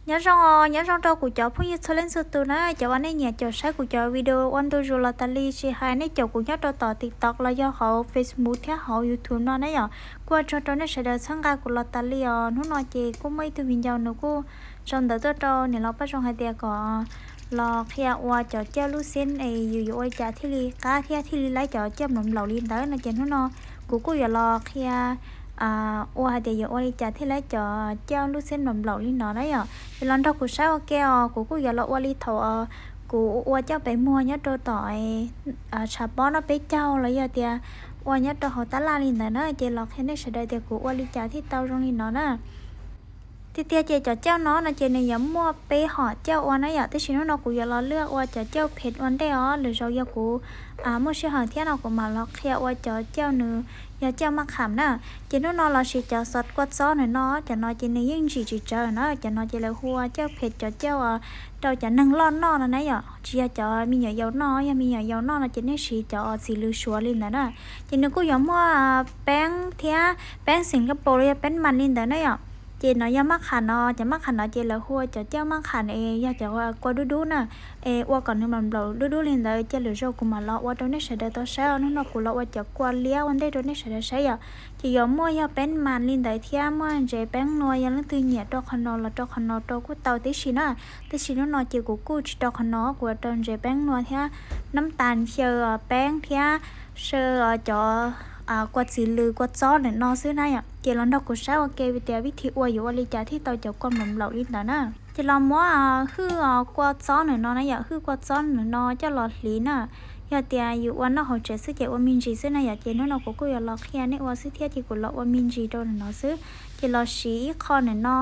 Nyob zoo, nyob zoo rau kuv cov phooj ywg txhua leej txhua tus na, cov uas nej nyiam caum saib kuv cov video ua ntu zus los tas li, tsis hais nej caum kuv nyob rau tom TikTok los yog hauv Facebook thiab hauv YouTube no na yom. Kuj ua tsaug rau nej sawv daws txhawb nqa kuv los tas li os. Hnub no ces kuj muaj ib tug viv ncaus nws kuj sau ntawv tuaj rau niam laus Paj Zoo hais tias kom los qhia ua cov cauj lub xeeb es yus yuav ua li cas thiaj li qab thiab thiaj li laib cov cauj nplaum nplaum li ntawd no ces hnub no kuv kuj yuav los qhia ua hais tias yuav ua li cas thiaj laib cov cauj lub xeeb nplaum nplaum li no na yom. Ces los nrog kuv saib ua ke os, kuv kuj yuav los ua li thaum kuv ua cauj pem muag nyob rau tom tshav pob no peb caug los yog tias ua nyob rau hauv tab laj li ntawd na, ces los qhia nej sawv daws tias kuv ua li cas thiaj tau zoo li no na. Tiag tiag ces cov cauj no no ces nws yuav muaj peb hom cauj ua na yom, tab sis hnub no kuv yuav los lwaj ua cov cauj phem ua ntej os, lwm zaus yog kuv muaj sij hawm thiab no kuv mam los qhia ua cov cauj nws yog cauj maj qham na. Ces hnub no los siv cov xov kua txob nws no, cov no ces nws yeej ntsim tsis tsawv na, cov no ces lawv hu ua cauj phem, cov cauj rau cov neeg loj noj no na yom, tsis yog cov me nyuam yaus noj, yog me nyuam yaus noj no ces nej siv cov txiv lws suav li ntawd na. Ces nws kuj yuav muaj peeb thiab peeb Singapore los yog peeb mas li ntawd na yom. Ces no yog maj qham no, cov maj qham no ces lawv hu ua cov cauj maj qham es yog cov kua dub dub na, es ua kom nws nplaum nplaum dub dub li ntawd, ces lwm zaus kuv mam los ua rau nej sawv daws tau saib os. Hnub no kuv los ua cov kua liab ua ntej rau nej sawv daws saib yom. Ces yuav muaj yog peeb mas li ntawd thiab muaj ntsev peeb nua, yog leej twg nyiam rau qhov no los rau qhov no rau kuj tau tib si na. Tab sis hnub no ces kuv kuj tsis rau qhov no, kuv rau ntsev peeb nua thiab nab tas xyaw peeb thiab xyaw cov kua txiv lws kua txob ntawm no xwb na yom. Ces los nrog kuv saib ua ke tias vib thib ua yuav ua li cas thiaj tau cov kua nplaum nplaum li ntawd na. Ces los muab hwj kua txob ntawm no na yom, hwj kua txob ntawm no coj los hliv na. Yog tias yus ua noj hauv tsev xwb ces ua me ntsis xwb na yom, ces hnub no kuv kuj yuav los qhia nej ua xwb thiab ces kuv los ua me ntsis rau ntawm no xwb. Ces los siv ib qho ntawm no,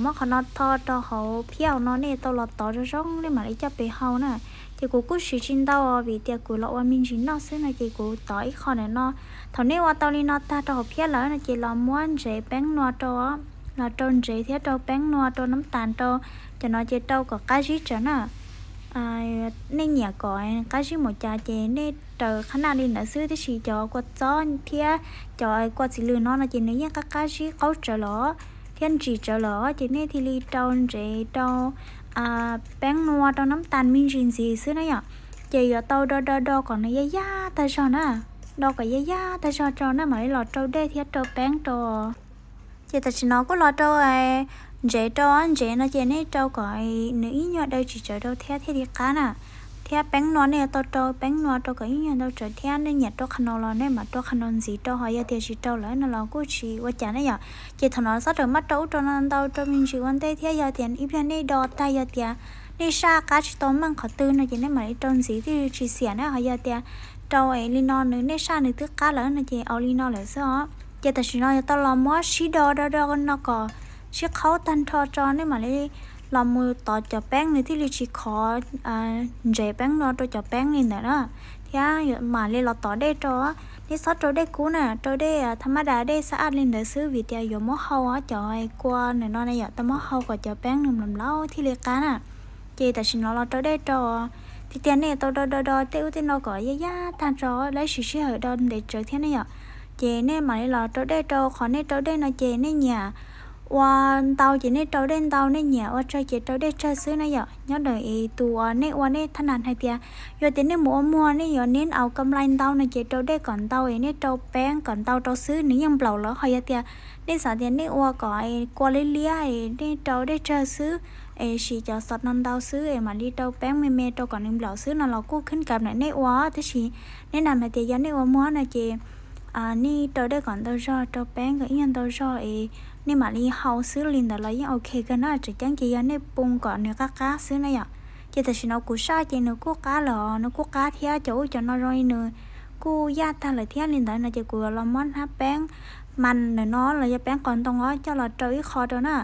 muab qhov no tho rau hauv phiab hauv no, nej tau los tov zoo zoo nej mam li coj pes hau na. Ces kuv kuj siv tsis ntau vim tias kuv los ua me ntsis noj xwb no ces kuv tov ib qho ntawm no. Thaum nej ua tau li no tag rau hauv phiab lawm no ces los muab ntsev peeb nua rau, los rau ntsev thiab rau peeb nua rau nab tas rau, cov no ces rau kom qab zib tsawv na. Nej nyiam kom qab zib mus cas ces nej raws qhab naj li ntawd xwb, tab sis cov kua txob thiab cov kua txiv lws no no ces nws yeej qab qab zib qaub tsawv los thiab ntsim tsawv los ces nej thiaj li rau ntsev rau peeb nua rau nab tas me ntsis ntxiv xwb na yom. Ces yuav tau do do do kom nws yaj yaj tag zog na, do kom yaj yaj tag zog rau na mam li los rau dej thiab rau peeb rau. Ces tam sim no kuj los rau ntsev rau, ntsev no ces nej rau kom nws ib nyuag daw tsis tsawv rau thiab thiaj li qab na. Thiab peeb nua nej yuav tau rau peeb nua rau kom ib nyuag ntau tsawv thiab, nej nyiam rau qhov no los nej mam rau qhov no ntxiv rau, ho yog tias tsis rau lawm no los kuj tsis ua cas na yom. Ces thaum no xob rawm maj rau ub rau no ntau rau me ntsis ua ntej thiab, yog tias ib pliag nej do tag yog tias nej saj qab tsis tau meej qhov twg no ces nej mam li rau ntxiv twb tsis xiam na, ho yog tias rau li no nws nej saj nws twb qab lawm no ces ua li no lawm xwb os. Ces tam sim no yuav tau los muab sib do do do no kom sib qhaub tag nrho tso, nej mam li los mus tov cov peeb nws thiaj li tsis khov ntsev peeb nua rau cov peeb li ntawd na. Thiab mam li los tov dej rau, nej txhob rau dej kub na, rau dej tha maj das dej xab aj li ntawd xwb vim tias yuav muab hau cov kua ntawm no na yom, tau muab hau kom cov peeb nws mlaus mlaus thiaj li qab na. Ces tam sim no los rau dej rau, tiag tiag nej tau do do do tej ub tej no kom yaj yaj tag tso, lawv siv sij hawm do ntev tsawv thiab ne yom. Ces nej mam li los rau dej rau, qhov nej rau dej no ces nej nyiam ua ntau ces nej rau dej ntau, nej nyiam ua tsawg ces rau dej tsawg xwb na yom. Nyob ntawm es tus uas nej ua nej thaj nas hais tias yog tias nej mus ua muag nej yuav neb aus kam lai ntau no ces rau dej kom ntau es nej rau peeb kom ntau rau xwb nws yeej nplaum lawm. Ho yog tias nej xav tias nej ua kom kua liab liab es nej rau dej tsawg xwb es siv cov xov no ntau xwb es mam li rau peeb me me rau kom nws nplaum xwb no los kuj khwb kam ntawm nej ua, tab sis nej nam hais tias yog nej ua muag no ces nej rau dej kom ntau zog, rau peeb kom ib nyuag ntau zog es nej mam li hau xwb li ntawd los yeej ok kawg na. Tseem ceeb ces yog nej poo kom nws qab qab xwb na yom. Ces tam sim no kuv saj ces nws kuj qab los, nws kuj qab thiab, cov ub cov no zoo li nws kuj yaj tag lawm thiab li ntawd no ces kuv los muab hnab peeb mas ntawm no los yog peeb qos ntoo os coj los rau ib qho rau na.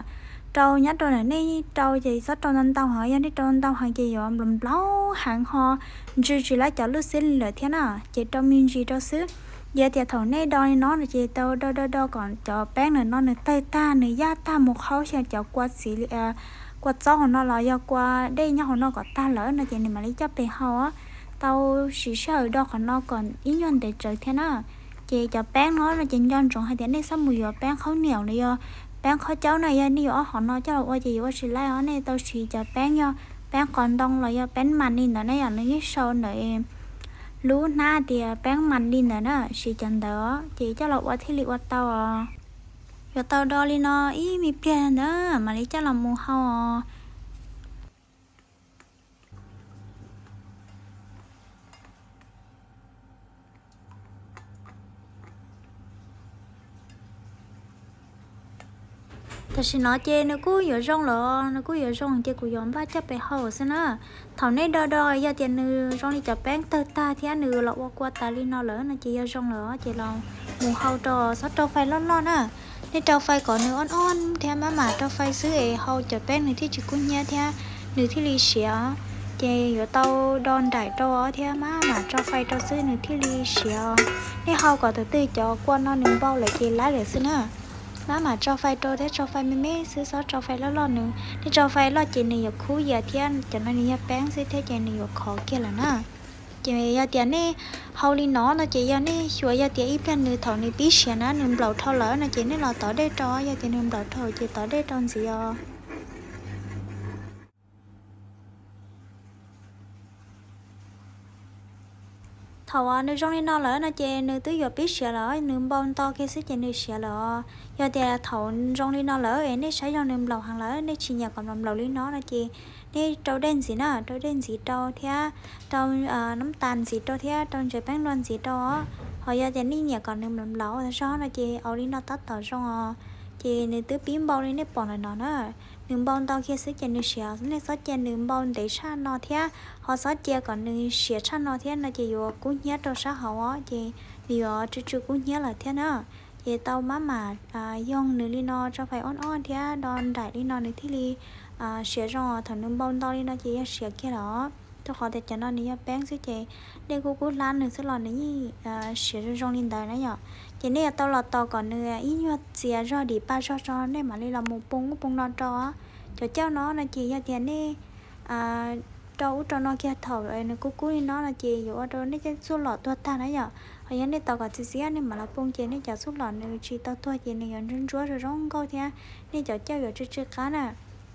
Rau nyob rau ntawm nej rau ces txhob rau ntau ntau heev, yog nej rau ntau heev ces yuav nplaum nplaum heev ho ntsw tsis laib cov lub xib li lawm thiab na. Ces rau me ntsis rau xwb. Yog tias thaum nej do li no no ces tau do do do kom cov peeb ntawm no nws tawg tag nws yaj tag mus qhaub xyaw cov kua txiv, kua txob hauv no los yog kua dej nyob hauv no kom tag lawm no ces nws mam li coj pes hau tau siv sij hawm do qhov no kom ib nyuag ntev tsawv thiab na. Ces cov peeb no no ces nco ntsoov hais tias nej txhob mus yuav peeb khaub niam los yog Peeb qhov caub no yog nej yuav ob hom no coj los ua ces yuav ua tsis laib os. Nej tau siv cov peeb yog peeb qos ntoo los yog peeb mas li ntawd na yom, nws yeej sau ntawm lub hnab tias peeb mas li ntawd na, siv cov ntawd os ces coj los ua thiaj li ua tau os. Yuav tau do li no ib me pliag ntawd mam li coj los mus hau os. Tam sim no ces nws kuj yuav zoo lawm, nws kuj yuav zoo ces kuv yuav npaj coj pem hau xwb na. Thaum nej do do yog tias nws zoo li cov peeb tawg tag thiab nws los ua kua tas li no lawm no ces yog zoo lawm ces los mus hau rau, txhob rau fais loj loj na. Nej rau fais kom nws ob ob thiab maj mam rau fais xwb es hau cov peeb nws thiaj tsis kub hnyiab thiab nws thiaj li siav. Ces yuav tau do nraim rau thiab maj mam tso fais rau xwb nws thiaj li siav. Nej hau kom tus twg cov kua no nws npau lawm ces laib lawm xwb na. Maj mam tso fais rau thiab tso fais me me xwb, txhob tso fais loj loj, nws nej tso fais loj ces nws yuav khub yias thiab cov no nws yog peeb xwb thiab ces nws yuav khov kiag lawm na. Ces yog tias nej hau li no no ces yog nej xyuas yog tias ib pliag nws thaum nws pib siav na nws nplaum dhau lawm no ces nej los tov dej rau, yog tias nws nplaum dhau ces tov dej rau ntxiv os. Thaum nws zoo li no lawm no ces nws twb yuav pib siav lawm, nws npau nto kiag xwb ces nws siav lawm os. Yog tias thaum zoo li no lawm es nej saib zoo nws nplaum heev lawm, nej tsis nyiam kom nplaum nplaum li no no ces nej rau dej ntxiv na, rau dej ntxiv rau thiab rau nab tas ntxiv rau thiab rau ntses peeb nua ntxiv rau os. Ho yog tias nej nyiam kom nws nplaum nplaum zog no ces ua li no tab tom zoo os. Ces nws twb pib npau li nej pom ntawm no na. Nws npau ntau kiag xwb ces nws siav, nej txhob cia nws npau ntev tshaj no thiab ho txhob cia kom nws siav tshaj no thiab no ces yuav kub hnyiab rau sab hauv os, ces nws yuav tsw tsw kub hnyiab lawm thiab na. Ces tau maj mam yoog nws li no, tso fais ob ob thiab do nraim li no nws thiaj li siav zoo. Thaum nws npau nto li no ces yog siav kiag lawm, rau qhov tias cov no nws yog peeb xwb ces dej kuj kub hlab nws xwb los nws yeej siav zoo zoo li ntawd na yom. Ces nej yuav tau los tos kom nws ib nyuag txias zog dim pa zog tso nej mam li los mus poo ub poo no rau. Cov cauj no no ces yog tias nej rau ub rau no kiag thaum nws kub kub li no no ces yuav ua rau nej cov txuj lom tuag tag na yom. Ho yog nej tos kom txias txias nej mam los poo ces nej cov txuj lom nws tsis tau tuag ces nws yuav ntsuab ntsuab zoo zoo nkauj thiab nej cov cauj yuav tsw tsw qab na.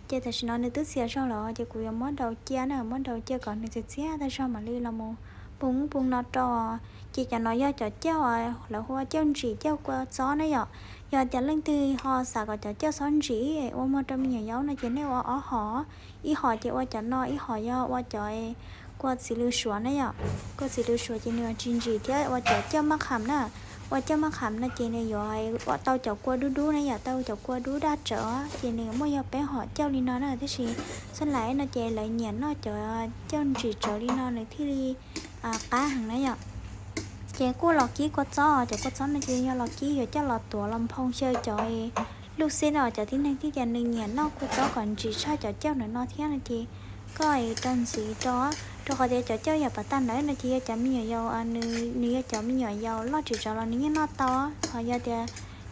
Ces tam sim no nws twb txias zog lawm ces kuv yuav muab daus cia na, muab daus cia kom nws txias txias tag zog mam li los mus poo ub poo no rau. Ces cov no yog cov cauj lawv hu ua cauj ntsim cauj kua txob na yom. Yog tias leej twg ho xav kom cov cauj txhob ntsim ua muag rau me nyuam yaus no ces nej ua ob hom, ib hom ces ua cov no, ib hom yog ua cov kua txiv lws suav na yom. Kua txiv lws suav ces nws yuav tsis ntsim thiab ua cov cauj maj qham na. Ua cauj maj qham no ces nws yuav ua tau cov kua dub dub na yom, tau cov kua dub daj tsawv ces nws muaj yog peb hom cauj li no na, tab sis xab lais no ces lawv nyiam noj cov cauj ntsim tsawv li no nws thiaj li qab heev na yom. Ces kuj los kib kua txob, cov kua txob no ces yog los kib yuav coj los tuav los nphoo xyaw cov luj xib no, cov tib neeg thiab ces nws nyiam noj kua txob kom ntsim tshaj cov cauj ntawm no thiab no ces koj rau ntxiv rau, rau qhov tias cov cauj yam pas tag ntawd no ces yog cov me nyuam yaus, nws yog cov me nyuam yaus loj tsis tsawv los nws yeej noj tau. Ho yog tias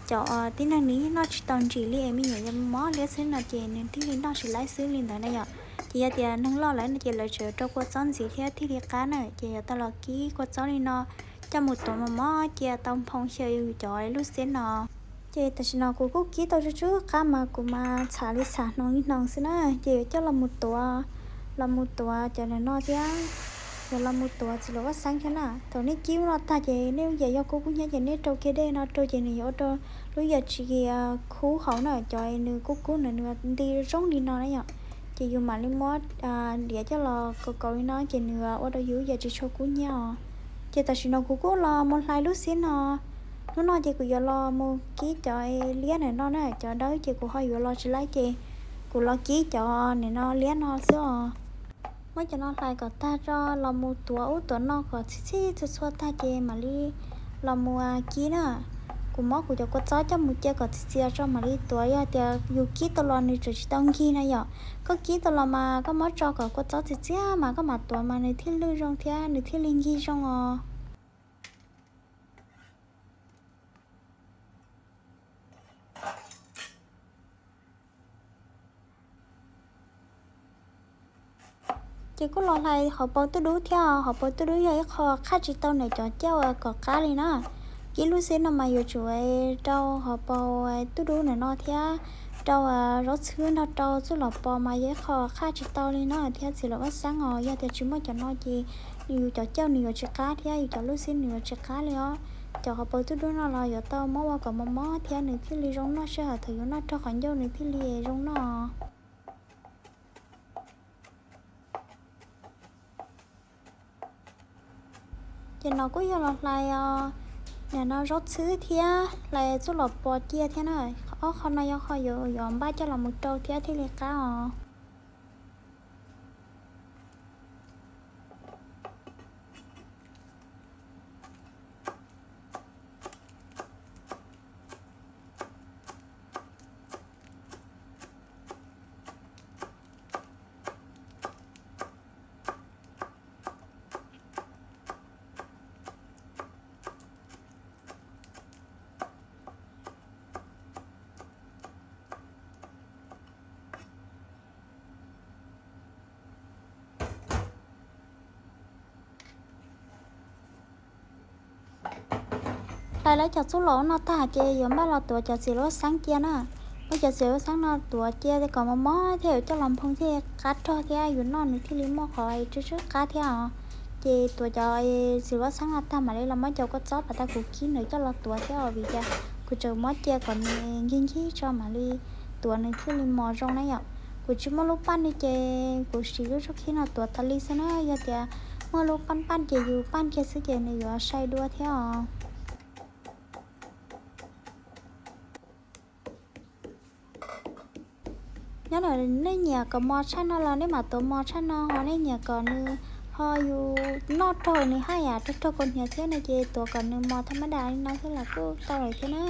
cov tib neeg nws yeej noj tsis tau ntsim li es me nyuam yaus mob liab xwb no ces nws thiaj li noj tsis laib xwb li ntawd na yom. Ces yog tias neeg loj lawm no ces lawv tseem rau kua txob ntxiv thiab thiaj li qab na, ces yuav tau los kib kua txob li no coj mus tuav mos mos cia tau nphoo xyaw cov luj xib no. Ces tam sim no kuv kuj kib tau tsw tsw qab mas kuv mas txham li txham hnoos li hnoos xwb na, ces yuav coj los mus tuav, los mus tuav cov ntawm no thiab, yuav los mus tuav txiv laum vaj xeeb thiab na. Thaum nej kib ub no tag ces nej lub yias yog kua kub hnyiab ces nej rau kiag dej no rau ces nws yuav ua rau lub yias tsis khub hauv na, cov nws kub kub na nws nti zoo li no na yom. Ces yus mam li muab diav coj los kaus kaus li no ces nws ua rau yus lub yias tsis tshua kub hnyiab os. Ces tam sim no kuv kuj los mus hlais lub xib no. Hnub no ces kuv yuav los mus kib cov liab ntawm no na, cov dawb ces kuv ho yuav los tsis laib ces kuv los kib cov ntawm no liab no xwb os. Muab cov no hlais kom tag tso los mus tuav ub tuav no kom txhij txhij txhua txhua tag ces mam li los mus kib na. Kuv muab kuv cov kua txob coj mus cia kom txias txias tso mam li tuav, yog tias yus kib tau los nws tseem tsis tau nkig na yom. Koj kib tau los mas koj muab tso kom kua txob txias txias mas koj mam tuav mas nws thiaj lwj zoo thiab nws thiaj li nkig zoo os. Ces kuj los hlais hauv paus tuj dub thiab, hauv paus tuj dub yog ib qho qhaj tsis tau ntawm cov cauj kom qab li na. Kib lub xib no mas yuav tsum rau hauv paus tub dub ntawm no thiab rau zaub txhwb nrog rau txuj lom pos mas yog ib qho qhaj tsis tau li no thiab txiv lawv ua xeeb os, yog tias tsis muaj cov no ces yus cov cauj nws yuav tsis qab thiab yus cov lub xib nws yuav tsis qab li os. Cov hauv paus tub dub no los yuav tau muab ua kom mos mos thiab nws thiaj li zoo noj sij hawm thaum yus noj rau qhov ncauj nws thiaj li zoo noj. Ces no kuj yog los hlais os, nim no zaub txhwb thiab hlais txuj lom pos cia thiab na. Ob qho no yog qho yuav npaj coj los mus rau thiab thiaj li qab os. Hlais lawv cov txuj lom no tag ces yuav npaj los tuav cov txiv lub xeeb cia na. Muab cov txiv lub xeeb no tuav cia kom mos mos thiab yuav coj los nphoo thiaj qab rog thiab yus noj nws thiaj li muaj qhov tsw tsw qab thiab os. Ces tuav cov txiv lub xeeb no tag mam li los muab cov kua txob pas tas kuv kib ntawd coj los tuav thiab os, vim tias kuv tseem muab cia kom nws nkig nkig tso mam li tuav nws thiaj li mos zoo na yom. Kuv tsis muaj lub paj li ces kuv siv lub tshuab khib no tuav tas li xwb na, yog tias muaj lub paj paj ces yus paj kiag xwb ces nws yuav sai dua thiab os. Nyob ntawm nej nyiam kom mos tshaj no los nej mam tuav mos tshaj no, ho nej nyiam kom nws ho yus noj raug nws haj yam raug raug kaus hniav thiab no ces tuav kom nws mos thaj mab dam li no xwb los kuj tau lawm thiab na.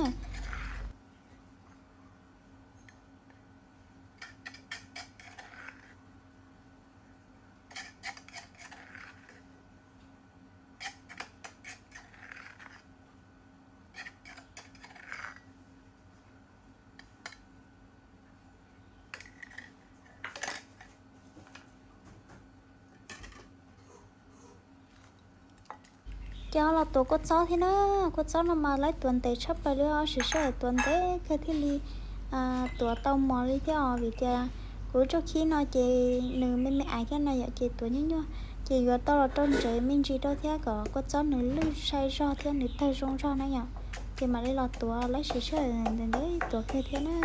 Ces ho los tuav kua txob thiab na. Kua txob no mas lawv tuav ntev tshaj plaws li os, siv sij hawm tuav ntev kawg thiaj li tuav tau mos li thiab os, vim tias kuv lub tshuab khib no ces nws me me aiv thiab no yom, ces tuav nyuaj nyuaj ces yuav tau los rau ntsev me ntsis rau thiab kom kua txob nws lwj sai zog thiab nws tawg zoo zog na yom. Ces mam li los tuav, lawv siv sij hawm ntev ntev tuav kawg thiab na.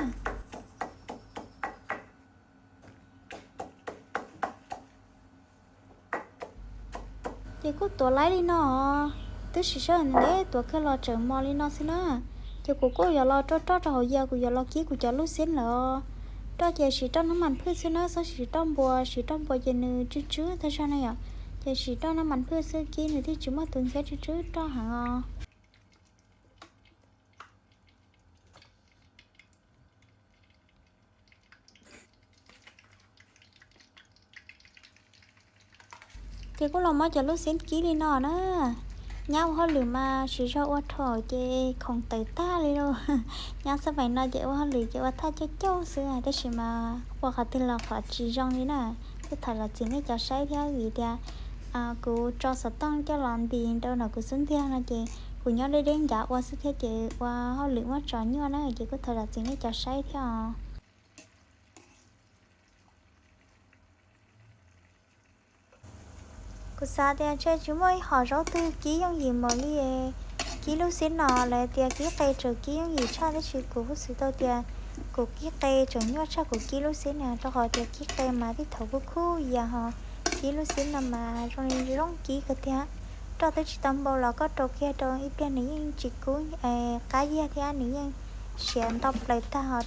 Ces kuj tuav laib li no, twb siv sij hawm ntev tuav kawg los tseem mos li no xwb na. Ces kuv kuj yuav los roj roj rau hauv yias, kuv yuav los kib kuv cov lub xib lawm. Roj ces siv roj nab mas phwj xwb na, txhob siv roj npua, siv roj npua ces nws tsw tsw tag zog na yom. Ces siv roj nab mas phwj xwb kib nws thiaj tsis muaj tus ntxhiab tsw tsw roj heev os. Ces kuj los muab cov lub xib kib li no na. Nyab ua hauj lwm mas siv zog ua rhau ces khoom tawm tag li lauj. Nyab xab pais no ces ua hauj lwm ces ua thaj cauj cauj xwb, tab sis mas ua qhov twg los qhov tsis zoo li na. Kuj thov zam txim nej cov saib thiab, vim tias kuv tso xov tooj coj los nti rau nram kuv xub ntiag no ces kuv nyob deb deb ncav ua xwb thiab ces ua hauj lwm muab tso nyuaj na, ces kuj thov zam txim nej cov saib thiab os. Kuv xav tias ntshe tsis muaj ib hom zaub twg kib yooj yim npaum li kib lub xib no. Lawv tias kib qe tseem kib yooj yim tshaj, tab sis kuv kuj xav tau tias kuv kib qe tseem nyuaj tshaj kuv kib lub xib no, rau qhov tias kib qe mas tej thaum kuj khub yias ho kib lub xib no mas zoo li zoo kib kawg tiag. Roj twb tsis tau npau los koj rau kiag rau ib pliag nws yeej tsis kub qab yiag thiab nws yeej siav nto plaws tag ho.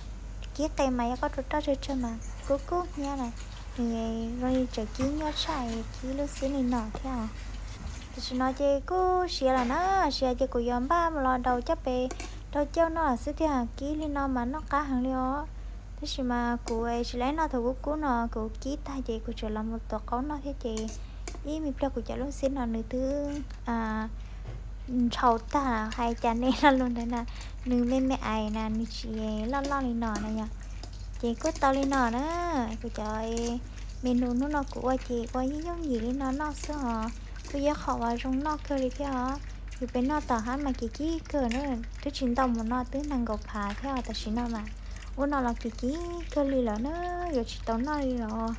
Kib qe mas yog koj rau roj tsawg tsawg mas kub kub hnyiab na. Nws zoo li tseem kib nyuaj tshaj kib lub xib li no thiab os. Tam sim no ces kuj siav lawm na, siav ces kuv yuav npaj los daus coj pem rau cauj noj lawm xwb tiag. Kib li no mas noj qab heev li os. Tab sis mas kuv tsis laib noj thaum kub kub no, kuv kib tag ces kuv tseem los mus tuav qaub noj thiab ces ib me pliag kuv cov lub xib no nws twb ntshaus tag, hais cas ne lo lus ntawd na, nws me me ais na, nws tsis loj loj li no na yom. Ces kuj tau li no na, kuv cov menu hnub no kuv ua ces ua yooj yooj yim li no noj xwb os, kuj yog qhov uas zoo noj kawg li thiab os. Yus pem noj tom hab mas kim kim kawg na, twb tsis ntau mus no twb nees nkaum phav thiab os, tam sim no mas ua no los kim kim kawg li lawm na, yuav tsis tau noj li los.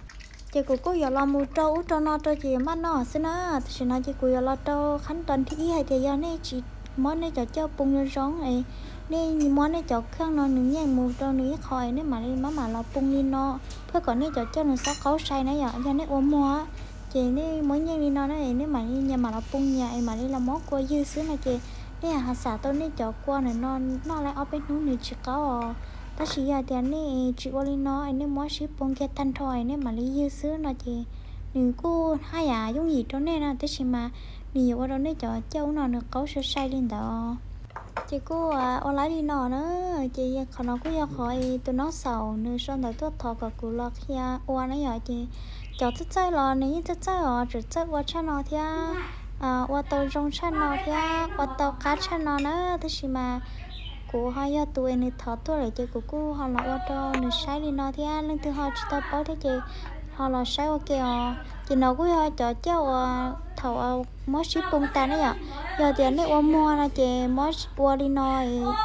Ces kuv kuj yuav los mus rau ub rau no rau ces yuav maj noj xwb na. Tam sim no ces kuv yuav los rau qhab tos thib ib hais tias yog nej tsis muab nej cov cauj poo zoo zoo es nej muab nej cov kheej no nws nyeej mus rau nws ib qho es nej mam li maj mam los poo li no, thiab kom nej cov cauj nws xob qaub sai na yom. Yog nej ua muag ces nej muab nyeej li no na es nej mam li nyias mam los poo nyias es mam li los muab kua ywg xwb no ces nej ho xam tau nej cov kua nws no noj laib ob peb hnub nws tsis qaub os. Tab sis yog tias nej tsis ua li no es nej muab sib poo kiag tag nrho es nej mam li ywg xwb no ces nws kuj haj yam yooj yim rau nej na, tab sis mas nws yuav ua rau nej cov cauj ub no nws qaub sai sai li ntawd. Ces kuj ua laib li no na, ces qhov no kuj yog qhov tus noob xaum nws sau ntawv tuaj thov kom kuv los qhia ua na yom. Ces cov txawj txawj los nws yeej txawj txawj os, tseem txawj ua tshaj no thiab, ua tau zoo tshaj no thiab ua tau qab tshaj no na, tab sis mas kuv ho yog tus es nws thov tuaj lawm ces kuv kuj ho los ua rau nws saib li no thiab. Leej twg ho tsis tau paub thiab ces ho los saib ua ke os. Ces no kuj yog cov cauj uas thaum muab sib poo tas ne yom. Yog tias nej ua muag no ces muab ua li no,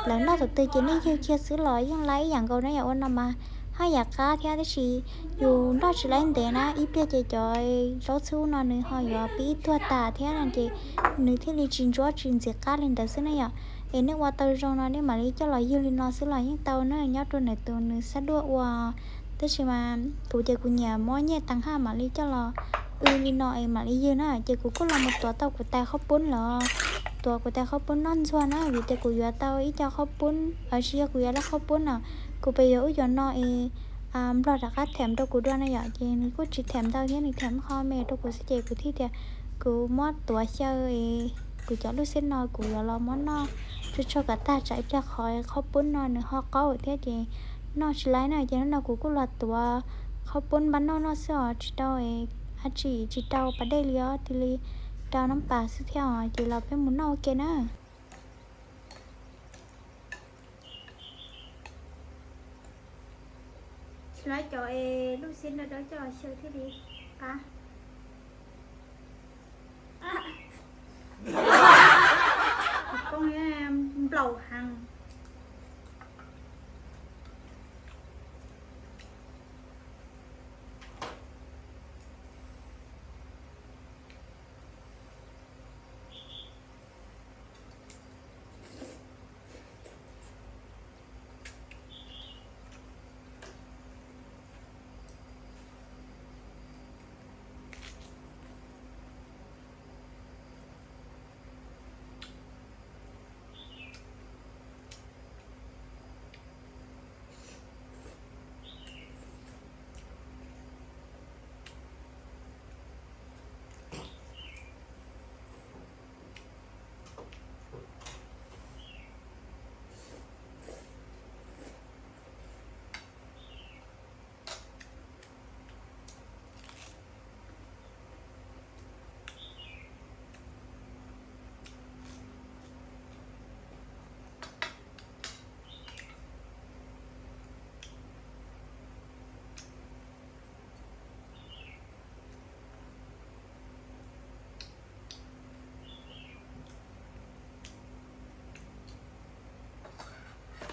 lawv noj thaum twg ces nej ywg kiag xwb los yeej laib ib yam nkaus na yom. Ua no mas haj yam qab thiab, tab sis yus noj tsis laib ntev na, ib pliag ces cov zaub txhwb no nws ho yuav pib tuag tas thiab no ces nws thiaj li tsis ntsuab tsis ntxim qab li ntawd xwb na yom. Es nej ua tau zoo no nej mam li coj los ywg li no xwb los yeej tau na, nyob rau ntawm tus nws xav duaj ua. Tab sis mas kuv ces kuv nyiam muab nyiaj teev haj mam li coj los w li no es mam li ywg na. Ces kuv kuj los mus tuav tau kuv tais qhaub poob los, tuav kuv tais qhaub poob noj ntxuag na, vim tias kuv yuav tau ib co qhaub poob, tsis yog kuv yuav lub qhaub poob no, kuv pes yuav ub yuav no es nplog rov qab them rau kuv dua na yom. Ces nws kuj tsis them ntau thiab, nws them qho me rau kuv xwb ces kuv thiaj tias kuv muab tuav xyaw es kuv cov lub xib no kuv yuav los muab noj tsuag tsuag kom tag tsam ib pliag qhov qhaub poob no nws ho qaub thiab ces noj tsis laib na. Ces hnub no kuv kuj los tuav qhaub poob npaj noj noj xwb os, tsis rau dab tsi, tsis rau pas dej li os, cia li rau nab pas xwb thiab os. Ces los peb mus noj ua ke na. Tsis laib cov es lub xib dawb dawb coj xyaw thiaj li qab. Poob nplaum heev.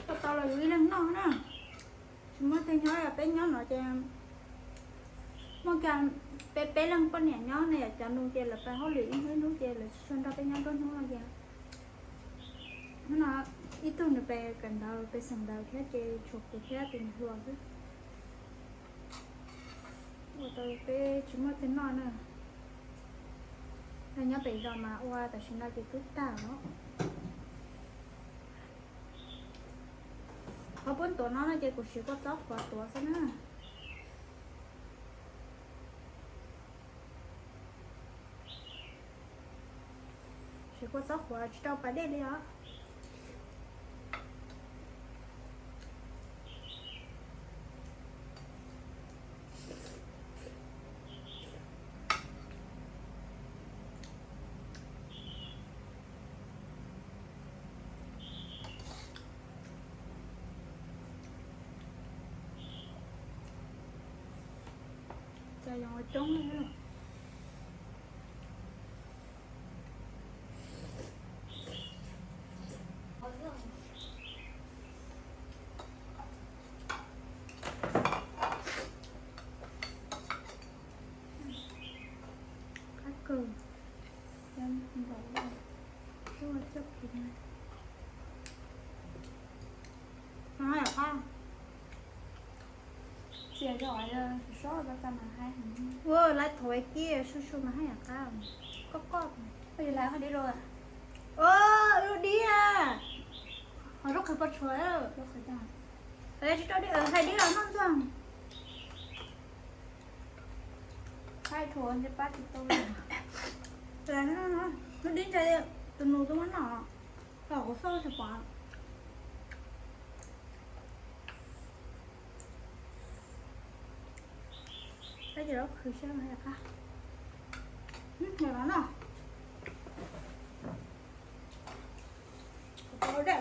Tau tau los yus ib leeg noj na. Tsis muaj teg nyob, peb nyob no ces muaj kiag peb peb leeg poj niam nyob ne, yog cov nus ces lawv pais hauj lwm ib hnub ib hnub ces lawv tsis tshua nrog peb nyob nruab hnub no ces hnub no ib tug nws pais kawm ntawv pais xeem ntawv thiab ces tshuav kuv thiab tus niam hluas xwb. Ua tau peb tsis muaj teg noj na. Nyob pem zos mas ua tam sim no ces twb tag os. Qhov poob tuav no no ces kuv siv kua txob qhuav tuav xwb na. Siv kua txob qhuav tsis rau pas dej li os. Cov yoov ua coob li. Kawg, npaum, coj pim no. Yam qab, txias zog, sob sob tas mas hais heev. Ua lawv thov kiag su su mas haj yam qab, koj koj. Ua yus lawv ho dib rau. Ua, lub dib a, ho rub qhwv pov tshuav. Tsis rau dib, hais dib los noj ntxuag. Hais rhuav ntshe pab tsis tau. Lub dib ntshai tus nus twb muab noj, los kuv xauj tsis pom. Peb cov lub qhwv siab qab. Los no, kuv pab dej.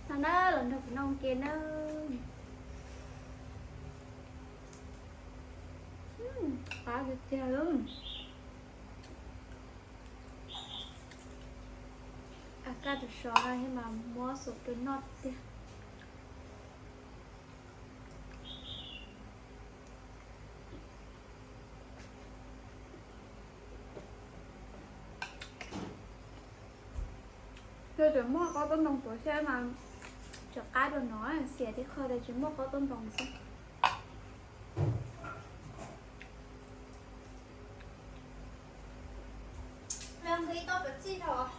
No na, los nrog kuv noj ua ke na. Qab tiag tiag. A kaj tus sov no thiab mas muab xuas rau noj tiag. Yog tseem muaj qaub tub ntoo tuav xyab mas tseem qab dua no, xiam tib qho tias tsis muaj qaub tub ntoo xwb. Nqhis tau pov tseg os.